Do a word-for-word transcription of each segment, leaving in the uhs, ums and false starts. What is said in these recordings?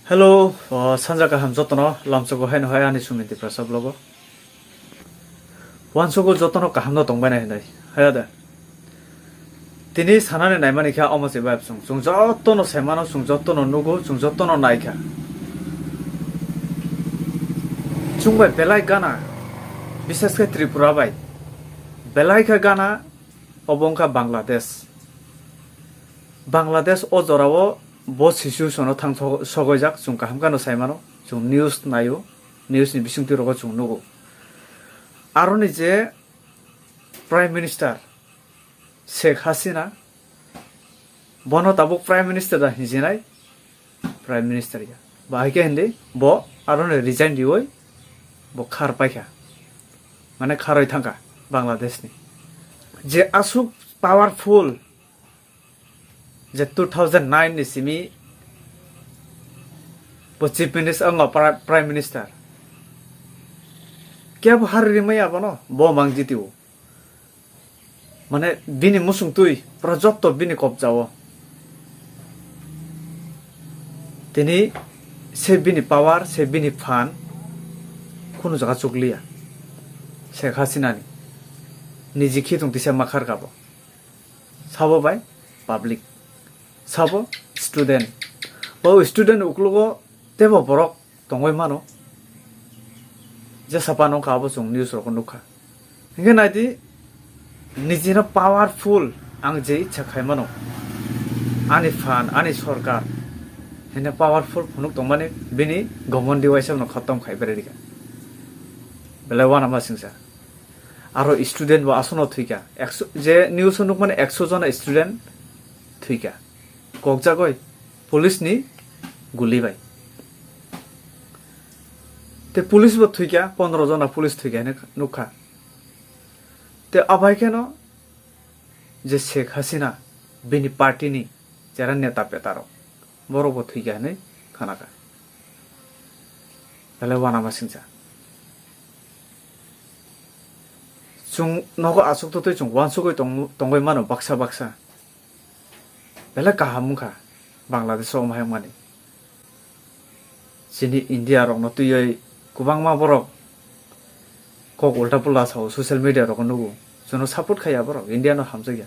Hello, o, sanja kaham jotono, lamsogo haino hai ani Sumit Tiprasa vlogo. Wansugo jotono kaham no tongbai nai hinui, haya de. Tini sanani naimani kha omo se vibe song. Chwng jotono semano, chwng jotono nugo, chwng jotono naikha. Chwng bai belai gana, bises khe Tripura bai. Belai khe gana, obo wngkha Bangladesh. Bangladesh o jorao bo situation o thang so-, sogoijak, chwng kaham kheno saimano, chwng news naio, news ni bisingtwi rogo chwng nugo. Aroni je Prime Minister Sheikh Hasina, bono tabuk Prime Minister da hinjinai, Prime Minister ya. Bahai khe hindi, bo aroni resign diwi, bo khar paikha. Mane kharoi thangkha Bangladesh ni. Je asuk powerful, je two thousand nine ni simi bo Chief Minister, wngo Pri-, Prime Minister. Kebo hari rimaya bono, bo mang jitio. Mane bini musung twi pura jotto bini kobjao. Tini se bini power, se bini phan, kunu jaga chukliya. Sheikh Hasinani niji khitung tisa makhar kabo. Sabo bai public, sabo student. Bo student uklogo tebo borok tongwi mano. Jesa phano wngkha abo chwng news rokno nukha. Hinkhe naidi, nijino powerful ang je ichha khaimano, ani phan, ani sorkar, hino powerful phunuk tongmani bini gomon diwaisa no khatom khai bererikha. Belai wanama singsa. Aro student bo aswkno thwikha. Ekso, je news o nukmani ekso jona student thwikha. Kokjagoi police ni guli bai. Te police bo thwikha, pondro jona police thwikha hinwi nukha. Te abai kheno je Sheikh Hasina bini party ni jera neta peta rok, borok bo thwikha hinwi khanakha. Belai wanama singsa. Chwng nogo achuk totwi chwng wansugwi tong-, tongwi mano baksa baksa. Belai kaham wngkha Bangladesh o omo hai wngmani. Chini India rokno twiwi kwbangma borok kok ulta pulta sao, social media rogo nugo. Chwngno support khaiya borok, India no hamjakya.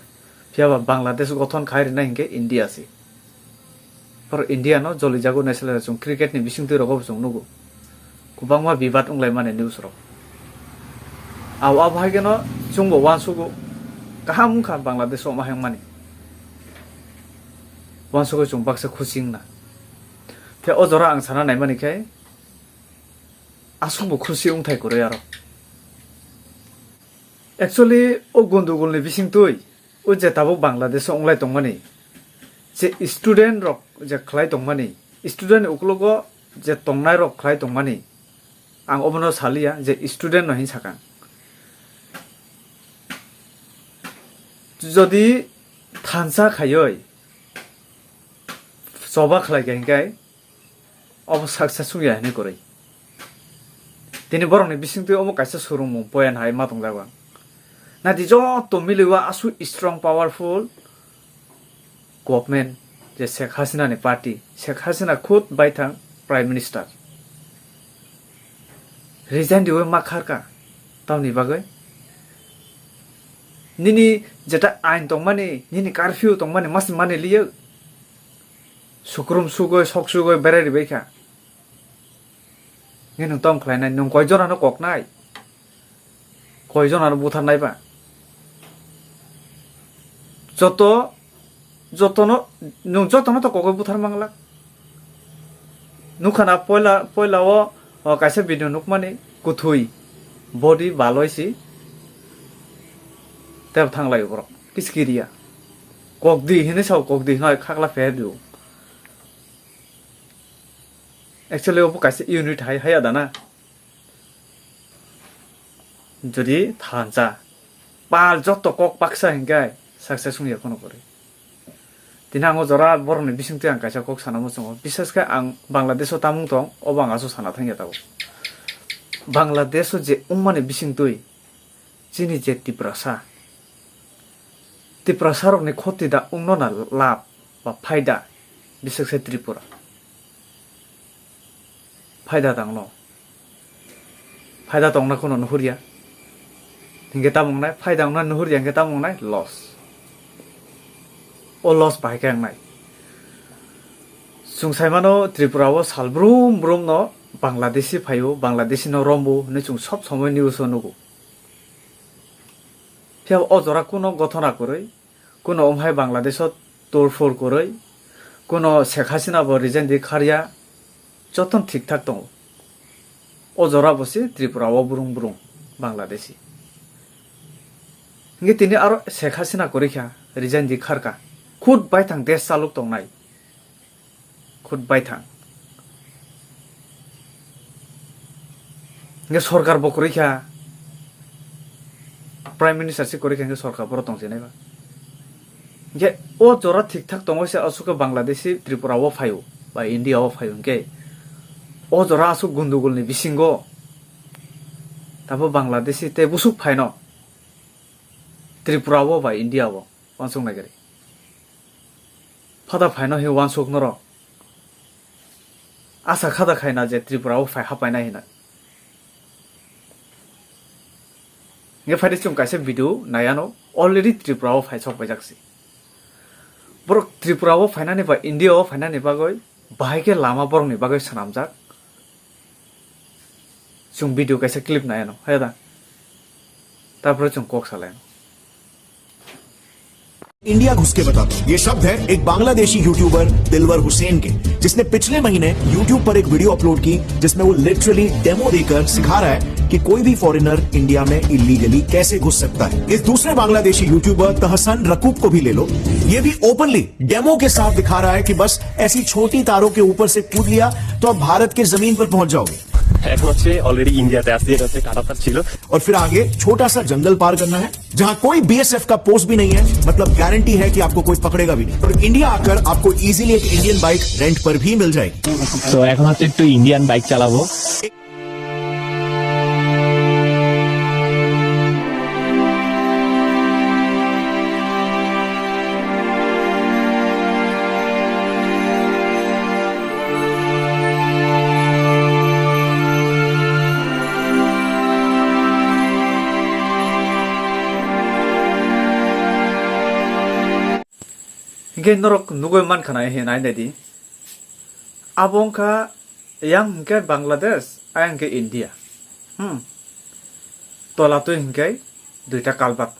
Phiyaba Bangladesh gothon khai rwna hinkhe India se. Borok India no jolijago naisale chwng cricket ni bisingtwi rogo bo chwng nugo. Kwbangma bibad wnglaimani news rok. Abo, abo hai kheno chwngbo wansugo kaham wngkha Bangladesh o omo hai wngmani. Wansugo chwng baksa khusi wngna. Khe o jora ang sana naimani khe aswkbo khusi wngthai kwrwi aro. Actually, o gundugulni bisingtwi, o je tabuk Bangladesh o wnglai tongmani, je student rok je khlai tongmani, student ni ukologo je tongnai rok khlai tongmani, ang obono saliya je student no hin sakang. Jodi thansa khaioi choba khlai kha hinkhe, obo success wngya hinwi kwrwi. Tini borokni bisingtwi omo kaisa swrwngmung point hai ma tongjago ang. Naidi joto miliwa aswk strong powerful government je Sheikh Hasina ni party, Sheikh Hasina khud baithang Prime Minister. Resign diwi ma kharka tamni bagwi? Nini jeta ain tongmani, nini curfew tongmani masi mani liyo. Sukrum sugoi, sok sugoi berai ribai kha. Nge nwng tong khlainai, nwng koi jonano koknai? Koi jonano butharnai ba? Joto, jotono, nwng jotono to kokoi buthar manglak. Nukhana poila, poila o, o kaisa video nukmani, kuthwi, body baloi si, tebo thanglai borok, kiskiriya. Kokdi hinwi sao, kokdi hinwi khakla pher di. Actually, obo kaisa unit hai, haya dana. Jodi thansa, pal joto kok paksa hinkhe success wngya kheno kwrwi. Tini ang o jora borokni bisingtwi ang kaisa kok sana muchungo. Bises khe ang Bangladesh o tamung tong, obo ang aswk sana thangya tabuk. Bangladesh o je wngmani bisingtwi, chini je Tiprasa, Tiprasa rokni khoti da wngno na lab ba phaida, bises khe Tripura. Phaida tangno. Phaida tongna kheno nuhurya. Hinkhe tamo wngnai, phaida wngna nuhurya hinkhe tamo wngnai loss. O loss bahai khe wngnai. Chwng saimano Tripura o sal brum brum no Bangladeshi phaio, Bangladeshi no rombo hinwi chwng sob somoi news o nugo. Phiya o jora kuno gothona kwrwi, kuno omhai Bangladesh o torphor kwrwi, kuno Sheikh Hasina bo resign di kharya, jotono thik thak tongo. O jora bo se Tripura o brung brung Bangladeshi. Hinkhe tini aro Sheikh Hasina kwrwi kha, resign di kharka. Khud baithang desh chalok tongnai. Khud baithang. Hinkhe sorkar bo kwrwi kha. Prime Minister se kwrwi kha hinkhe sorkar boro tongsinai ba. Hinkhe o jora thik thak tongo se aswk khe Bangladeshi Tripura o phaio ba India o phaio hinkhe o jora aswk gundugul ni bisingo tabo Bangladeshi tei busuk phaino Tripura o ba India o. Uansuk nai kwrwi. Phada phaino hi uansuk norok. Asa khada khaina je Tripura o phai hapaina hina. Nge phaidi chwng kaisa video nayano already Tripura o phai sok paijak si. Borok Tripura o phainani ba India o phainani bagwi bahai khe lama borokni bagwi swnamjak. Chwng video kaisa clip nai ano, hai da. Tarpore chwng kok salai ano. India घुस के बता दो, ये शब्द है एक बांग्लादेशी यूट्यूबर दिलवर हुसैन के, जिसने पिछले महीने यूट्यूब पर एक वीडियो अपलोड की, जिसमें वो लिटरली डेमो देकर सिखा रहा है कि कोई भी फॉरेनर इंडिया में इलीगली कैसे घुस सकता है। इस दूसरे बांग्लादेशी यूट्यूबर तहसन रकूब को भी ले लो, ये भी ओपनली डेमो के साथ दिखा रहा है कि बस ऐसी छोटी तारों के ऊपर से कूद लिया तो अब भारत के जमीन पर पहुंच जाओगे। এখন হচ্ছে অলরেডি ইন্ডিয়াতে আছে, এটা হচ্ছে কাটাতার ছিল। और फिर आगे छोटा सा जंगल पार करना है, जहां कोई बीएसएफ का पोस्ट भी नहीं है, मतलब गारंटी है कि आपको कोई पकड़ेगा भी नहीं। और इंडिया आकर आपको इजीली एक इंडियन बाइक रेंट पर भी मिल जाएगी। তো এখন হচ্ছে একটু ইন্ডিয়ান বাইক চালাবো। Hinkhe norok nugwi mankha na, he nai naidi. Abo wngkha yang hinkhe Bangladesh, ayang hinkhe India. Hmm. Tola twi hinkhe duita kalbat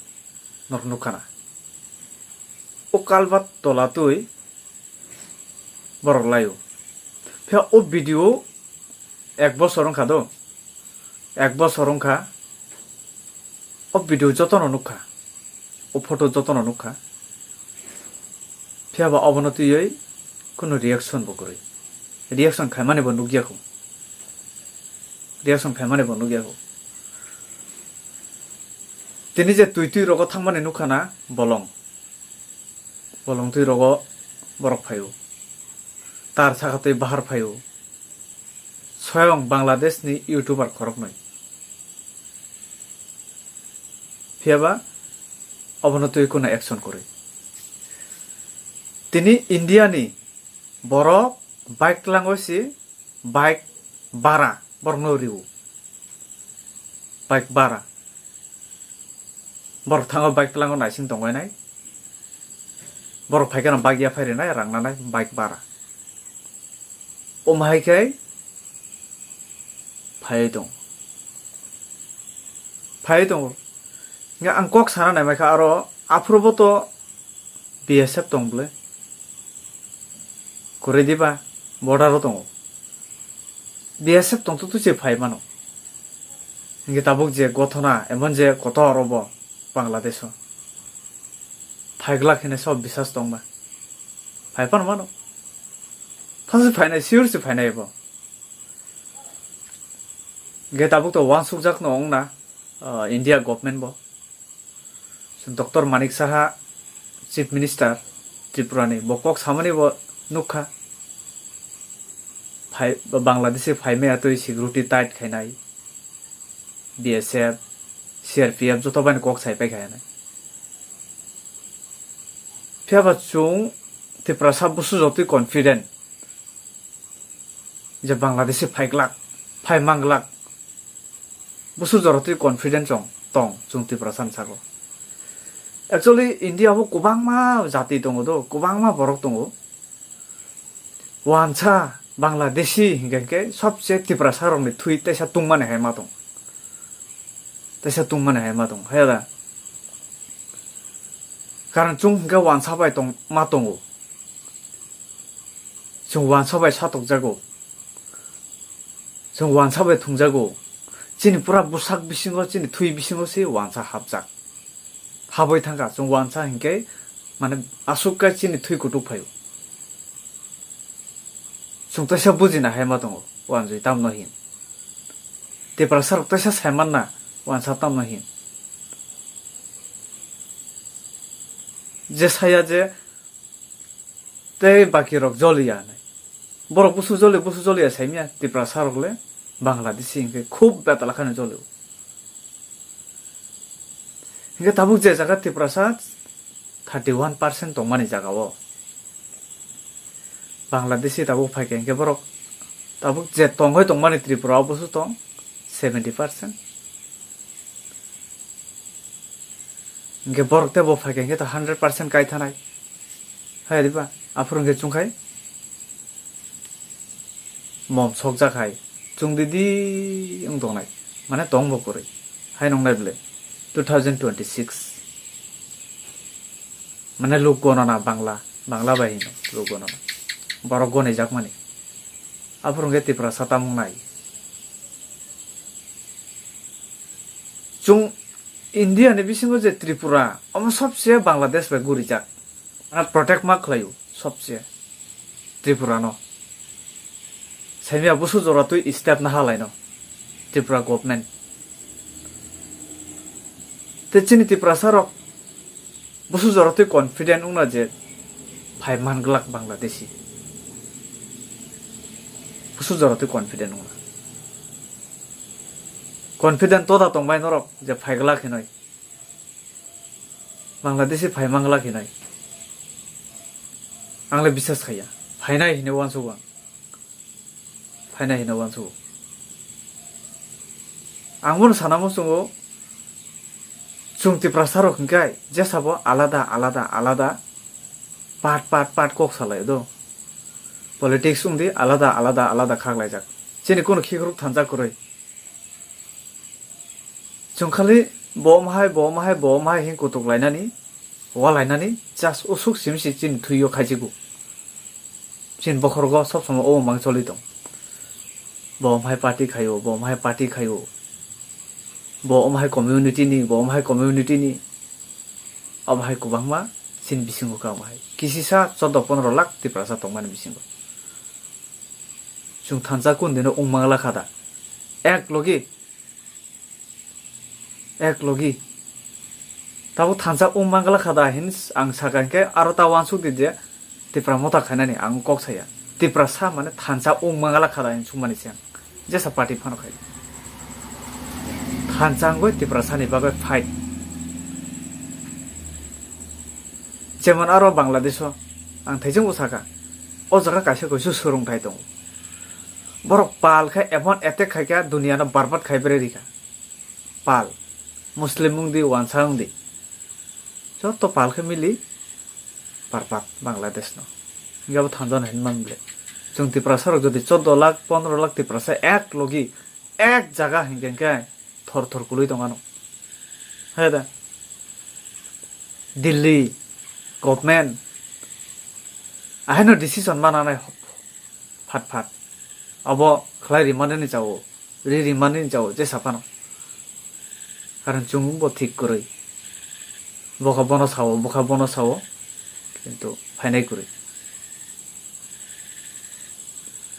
norok nukha na. O kalbat tola twi borok laio. Phiya o video ek bosor wngkha do. Ek bosor wngkha. O video jotono nukha. O photo jotono nukha. Phiya ba obono twiwi kunu reaction bo kwrwi. Reaction khaimani bo nukya kho. Reaction khaimani bo nukya kho. Tini je twi twi rogo thangmani nukha na bolong. Bolong twi rogo borok phaio. Tar saka twi bahar phaio. Soyong Bangladesh ni YouTuber khoroknwi. Phiya ba obono twi kunu action kwrwi. Tini India ni borok bike tlango si bike bara borokno riwo. Bike bara. Borok thango bike tlango naising tongwi nai. Borok phai kheno bike yaphai rinai, rang nanai, bike bara. Omo hai khe phaiwi tongo. Phaiwi tongo. Nga ang kok sana nai mai kha aro aphuru bo to B S F tong bwle. Kwrwi diba border o tongo. B S F tong to twi se phai mano. Hinkhe tabuk je gothona, emon je kotor obo Bangladesh o. Phaiglak hwnwi sob bisas tongma. Phai phano mano. Thangsi phainai, sure se phainai ebo. Hinkhe tabuk to uansukjak no wngna, ah, India government bo. Doctor Manik Saha, Chief Minister Tripura ni, bo kok samani bo nukha. Phai, Bangladesh phaimaya twi security tight khainai, B S F, C R P F joto bai kok sai pai khainai. Phiya ba chwng Tiprasa busu jotwi confident je Bangladesh phaiglak. phai manglak. Busu jora twi confident chong tong chwng Tiprasa ni sago. Actually, India o kwbangma jati tongo do, kwbangma borok tongo. Wansa Bangladeshi hinkhe, hinkhe sobse Tiprasa rokni thwi teisa tungmani hai ma tong. Teisa tungmani hai ma tong. Haya da. Karon chwng hinkhe wansa bai tong, ma tongo. Chwng wansa bai satokjago. Chwng wansa bai thwngjago. Chini pura bwsak bisingo, chini thwi bisingo se wansa hapjak. Habwi thangkha, chwng wansa hinkhe, mane, aswk khe chini thwi kutuk phaio. Chwng teisa bujina hai ma tongo, wanjwi tamno hin. Tiprasa rok teisa sai manna, wansa tamno hin. Je saya je, tei baki rok joliya hinwi. Borok busu joli, busu joliya saimya, Tiprasa rok le Bangladeshi hinkhe khub betala kheno jolio. Hinkhe tabuk je jaga Tiprasa thirty one percent tongmani jaga o, Bangladeshi tabuk phaikha hinkhe borok tabuk je tongwi tongmani Tripura o busu tong seventy percent. Hinkhe borok tei bo phaikha hinkhe to hundred percent kai thanai. Hai diba? Aphuru hinkhe chwngkhai mom sokjak hai. Chwng didi wng tongnai. Mane tong bo kwrwi. Hai nongnai bwle two thousand twenty-six. Mane luk gonona Bangla, Bangla bai hino luk gonona. Borok gonijak mani. Aphuru hinkhe Tiprasa tamung nai. Chwng India ni bisingo je Tripura, omo sobse Bangladesh bai gurijak. Mane protect ma khlaio sobse Tripura no. Saimya busu jora twi step na halai no Tripura government. Tei chini Tiprasa rok busu jora twi confident wngna je phai man glak Bangladeshi. Busu jora twi confident wngna. Confident toda tongbai norok je phai glak hinoi. Bangladeshi phai man glak hinoi. Ang le bisas khaiya. Phainai hinoi uansuk ang. Phainai hinoi uansuk. Ang bono sana muchungo, chwng Tiprasa rok hinkhe jesabo alada, alada, alada, part, part, part kok salaio do. Politics wngdi alada, alada, alada khaklaijak. Chini kunu khikruk thansa kwrwi. Chwng khali bo omo hai, bo omo hai, bo omo hai hin kutuk lainani, wa lainani, just usuk simi si chini thwi o khaijigo. Chini bokhorgo sob somoi omo mang choli tong. Bo omo hai party khaio, bo omo hai party khaio. Bo omo hai community ni, bo omo hai community ni. Omo hai kwbangma chini bisingo kha omo hai. Kisisa chordo pondro lakh Tiprasa tongmani bisingo. Chwng thansa kun dino wng mang lakha da. Ek logi Ek logi. Tabuk thansa wng mangala kha da hin ang saka hinkhe aro ta uansuk di je Tipra motha khainani ang kok saya. Tiprasa mane thansa wng mangala kha da hin sungmani se ang. Jesa party phano khai. Thansa wngwi Tiprasani bagwi fight. Jemon aro Bangladesh o ang thaijwng bwsakha. O jaga kaisa kaisa swrwngthai tongo. Borok pal khe emon attack khaikha duniya no barbat khai berwi rikha. Pal, Muslim wngdi, wansa wngdi, joto pal khe mili parpat Bangladesh no. Hinkhe abo thansa no hinma bwle. Chwng Tiprasa rok jodi chordo lakh, pondro lakh Tiprasa ek logi, ek jaga hinkhe, hinkhe thor thor kwlwi tong ano. He da. Delhi government ahaino decision mananai phat phat. Abo khlai rimani ni chao. Ri rimani jao jesa phano. Karon chwng bo thik kwrwi. Bokha bono sao, bokha bono sao. Kintu phainai kwrwi.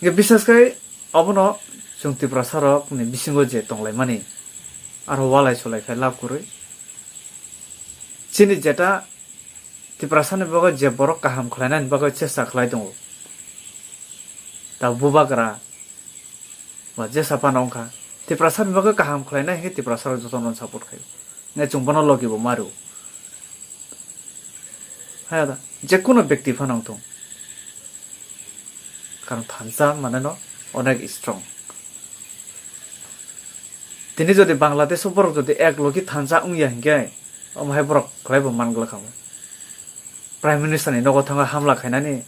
Nge bisas khai abono chwng Tiprasa rok ni bisingo je tonglaimani. Aro walai solai khai lab kwrwi. Chini jeta Tiprasani bagwi je borok kaham khlainani bagwi chesta khlai tongo. Ta bubagra ba jesa phano wngkha. Tiprasani bagwi kaham khlainai hinkhe Tiprasarok jotono support khaio. Hinkhe chwng bono logi bo mario. Haya da, jekunu bekti phano wngthung. Karon thansa mane no onek strong. Tini jodi Bangladesh o borok jodi ek logi thansa wngya hinkhe, omo hai borok kwlaibo man glak kha. Prime Minister ni nogo thangwi hamla khainani,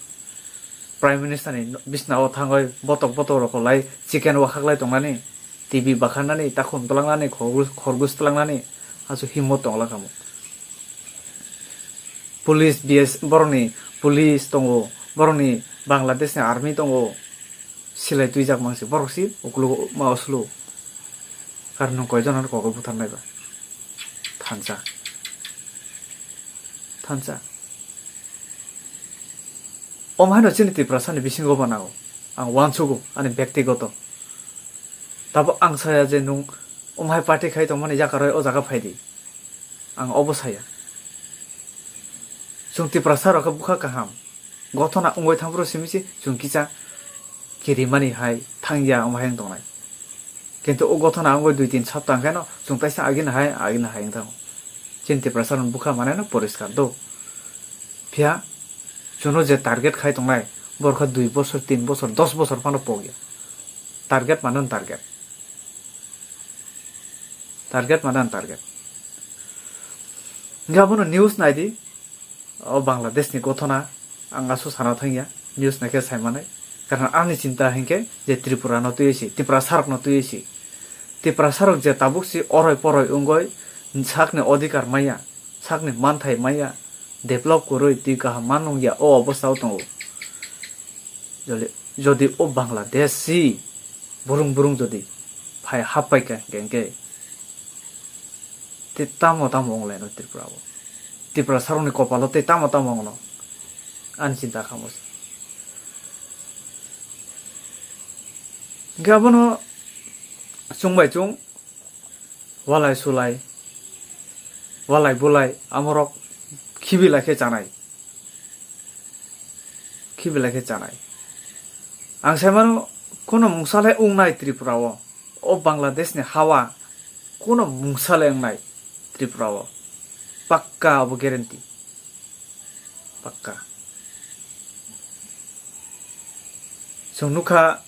Prime Minister ni bisna o thangwi botok botok rok lai chicken wakhak lai tongnani, T V bakharnani, takhum tlangnani, khorgus, khorgus tlangnani, aswk himmo tong glak kha. Police, B S, borokni police tongo, borokni Bangladesh ni army tongo, silai twijak mangsi borok si uklugo ma uslu. Karon nwng koijon ano kogo butharnai ba? Thansa. Thansa. Omo haino chini Tiprasa ni bisingo bo nango. Ang uansugo ani bektigoto. Tabo ang saya je nwng omo hai party khai tongmani yakarwi o jaga phaidi. Ang obo saya. Chwng Tiprasa rok khe bwkha kaham. Gothona wngwi thangphuru simi se chwng kisa kirimani hai thangya omo hai wng tongnai. Kintu o gothona wngwi dui tin sapta hwnkhe no chwng taisa agina hai, agina hai wng thango. Chini Tiprasa rok bwkha manai no poriskar do. Phiya chwngno je target khai tongnai, borok khe dui bosor, tin bosor, dos bosor phano pokya. Target mano target. Target mano target. Hwnkhe abono news naidi. O Bangladesh ni gothona ang aswk sana thangya, news naikhe saimanai. Karon ani chinta hinkhe je Tripura no twiwi si, Tiprasa rok no twiwi si. Tiprasa rok je tabuk si oroi poroi wngoi sakni odhikar maya, sakni manthai maya, develop kwrwi twi kaham man wngya o obostha o tongo. Jodi, jodi o Bangladesh si burung burung jodi phai happai kha hinkhe, hinkhe Tei tamo tamo wnglaino Tripura o. Tiprasa rokni kopalo tei tamo tamo wngno. Ani chinta kamo se. Hingke abono chwng bai chwng walai sulai, walai bulai amorok khibi lai khe chanai. Khibi lai khe chanai. Ang sai mano, kono mungsa le wngnai Tripura o. O Bangladesh ni hawa kono mungsa le wngnai Tripura o. Pakka abo guarantee. Pakka. Chwng nukha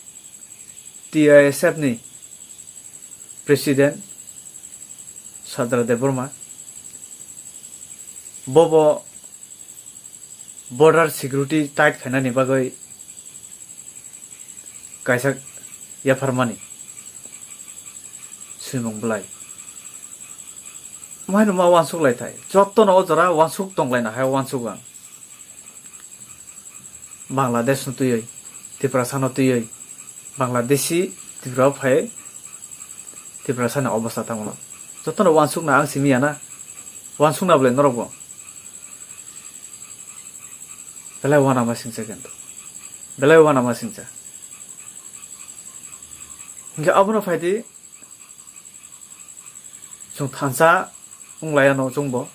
T I S F ni President Sadra Debbarma. Bobo border security tight khainani bagwi kaisa yapharmani swimung bwlai. Omo haino ma uansuk lai thai. Jotono o jora uansuk tong laina hai uansuk ang. Bangladesh no twiwi, Tiprasa no twiwi, Bangladeshi Tripura o phai Tiprasa ni obostha tamo no. Jotono uansukna ang simi ya na. Uansukna bwlai norok bo. Belai uanama singcha kintu. Belai uanama singcha. Hingke abono phaidi chwng thansa wng lai ano chwngbo.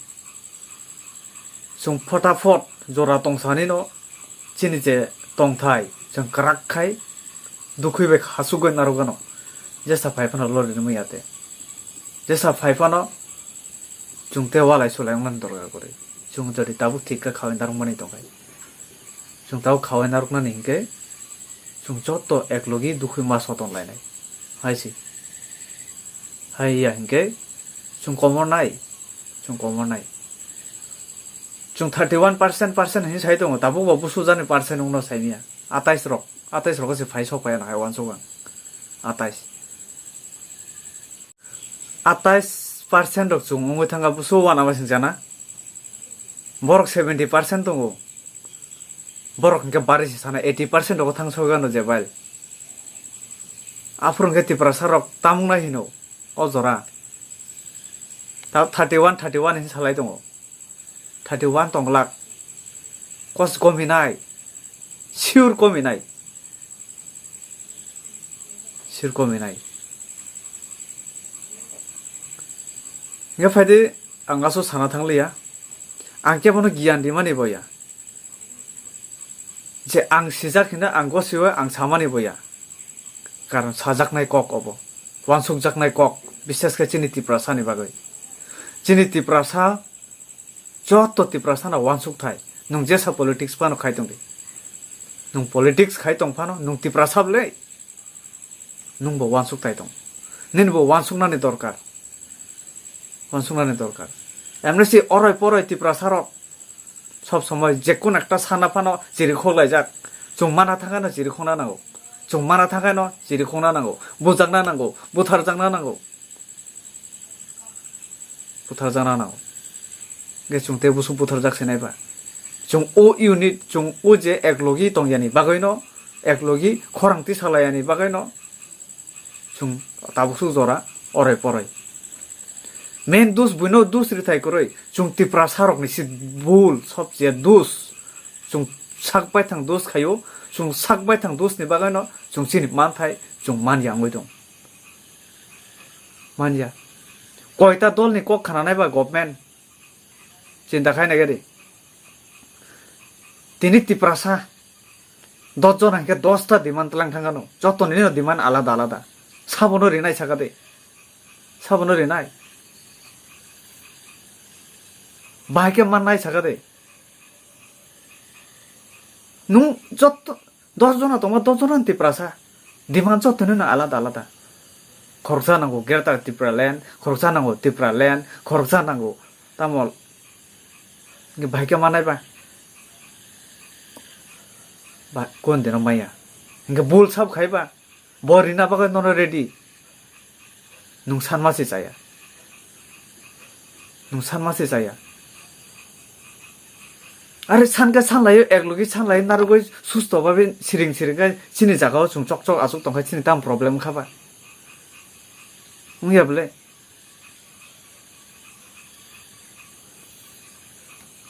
Chwng photapot jora tongsanino chini je tongthai chwng kwrak khai dukhwi bai khasugwi narwkgano. Jesa phai phano lori rwmwi ya te. Jesa phai phano chwng tei walai sulai wngnani dorkar kwrwi. Chwng jodi tabuk thik khe khawai narwkmani tongkhai. Chwng tabuk khawai narwknani hinkhe chwng joto eklogi dukhwi ma soton lainai. Hai se. Hai ya hinkhe chwng komor nai. Chwng komor nai. Chwng thirty one percent, percent hinwi sai tongo. Tabuk bo busu jani percent wngno saimanya. Atais rok. Atais rok se phai sok phai ano hai uansuk ang. Atais. Atais percent rok chwng wngwi thangkha busu uanama singchana. Borok seventy percent tongo. Borok hinkhe bari se sana eighty percent rogo thang sogwi ano je bai. Aphuru hinkhe Tiprasa rok tamung nai hino o jora. Ta thirty one, thirty one hin salai tongo. Thirty one tong glak. Kos kominai. Sure kominai. Sure kominai. Hingke phaidi ang aso sana thangliya. Ang kebono giyan rimani boya. Je ang sijak hino ang gosio ang samani boya. Karon sajaknai kok obo. Wansukjaknai kok. Bishesh khe chini Tiprasa ni bagwi. Chini Tiprasa Joto Tiprasa no wansuk thai. Nwng jesa politics phano khai tong di. Nwng politics khai tong phano, nwng Tiprasa bwle. Nwng bo wansuk thai tong. Nini bo uansuknani dorkar. Uansuknani dorkar. Emni si oroi poroi Tiprasa rok sob somoi jekun ekta sana phano chirikhok laijak. Chwng mana thangano chirikhokna nango. Chwng mana thangano chirikhokna nango. Bujakna nango. Butharjakna nango. Butharjakna nango. Ge chwng tei busu butharjak se naiba. Chwng o unit, chwng o je eklogi tongyani bagwino, eklogi khorang tisalayani bagwino, chwng tabuk suk jora orai porai. Main dus buino dus rithai kwrwi, chwng Tiprasa rokni si bul sobse dus. Chwng sak baithang dus khaio, chwng sak baithang dusni bagwino chwng chini manthai chwng manya wngwi tong. Manya. Koita dolni kok khananai ba government? Chinta khai naikhe di. Tini Tiprasa dos jon hwnkhe dos ta demand tlang thangano. Joto nini demand alada alada. Sabono rinai sakha de. Sabono rinai. Bahai khe mannai sakha de. Nung joto dos jona tongma, dos jona Tiprasa. Demand joto nini alada alada. Khoroksa nango Greater Tipraland, khoroksa nango Tipraland, khoroksa nango tamol. Hingke bahai khe manai ba? Ba, kon deno maya. Hingke bul sab khai ba? Bo rina bagwi nono ready. Nung sanma se chaya. Nung sanma se chaya. Are sanke sanlayo, eklogi sanlayo, narwgwi susto babi siring siring khe chini jagao chwng chok chok achuk tongkha, chini tam problem kha ba? Wngya bole?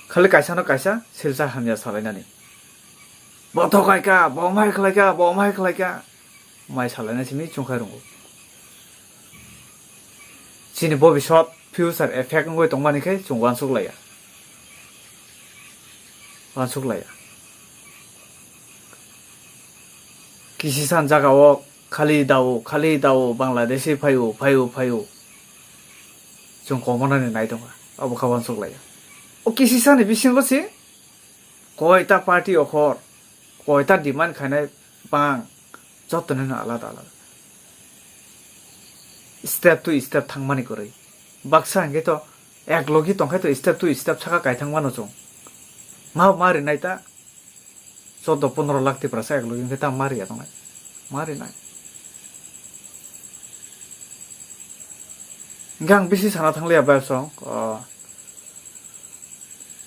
Khali kaisa no kaisa silsa hamya salainani. Bo thokaika, bo mai khlaika, bo mai khlaika. Mai salaina simi chungkhai rungo. Chini bobisot future effect wngwi tongmani khe chwng uansuk laiya. Uansuk laiya. Kisi san jaga o khali dao, khali dao, Bangladeshi phaio, phaio, phaio. Chwng komonani nai tongkha. Abo kha uansuk laiya. O kisi sani bisingo se koita party okhor, koita demand khainai bang, joto nini alada alada. Step to step thangmani kwrwi. Baksa hwnkhe to eklogi tongkhai to step to step saka kaithang mano chwng. Ma, ma rinai ta? Chordo pondro lakh Tiprasa eklogi hwnkhe ta ma riya tongnai? Ma rinai. Hwnkhe ang bisi sana thangliya bai song, o,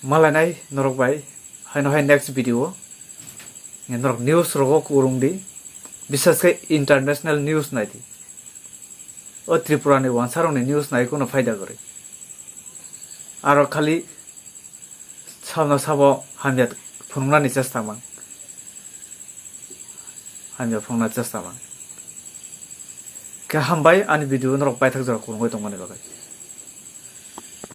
malainai norok bai, haino hai next video o norok news rogo kurung di, bisas khe international news nai di. O Tripura ni wansa rok ni news nai kuno phaida kwrwi. Aro khali sabno sabo hamya phunuknani chesta mang. Hamya phunukna chesta mang. Khe hambai ani video norok paithak jora kurungwi tongmani bagwi.